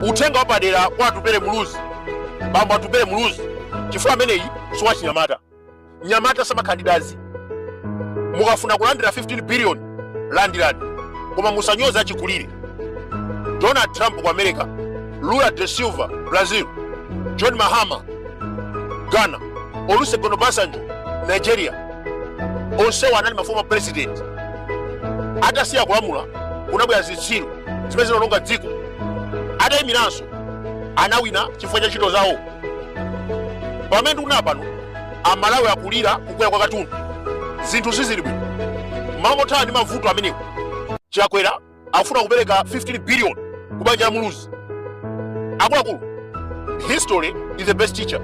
Uthenga wapadera kwa Atupele Muluzi, bambo Atupele Muluzi, chifukwa ameneyi si wachinyamata. Mnyamata samakhala ndi dazi. Mukafuna kulandira 15 billion landirani, koma musanyoze achikulire. Donald Trump ku America, Lula da Silva Brazil, John Mahama Ghana, Olusegun Obasanjo Nigeria, onsewo anali ma former president. Atasiya kulamula kunabwera zitsiru zimene zinaononga dziko. Atayimiranso anawina chifukwa cha ntchito zawo. Pamene ndikunena pano, Amalawi akulira kukwera kwa katundu, zinthu sizili bwino. Mmalo mothana ndi mavuto amenewo, Chakwera akufuna kupereka 15 billion ku banja la Muluzi. Akuluakulu, history is the best teacher.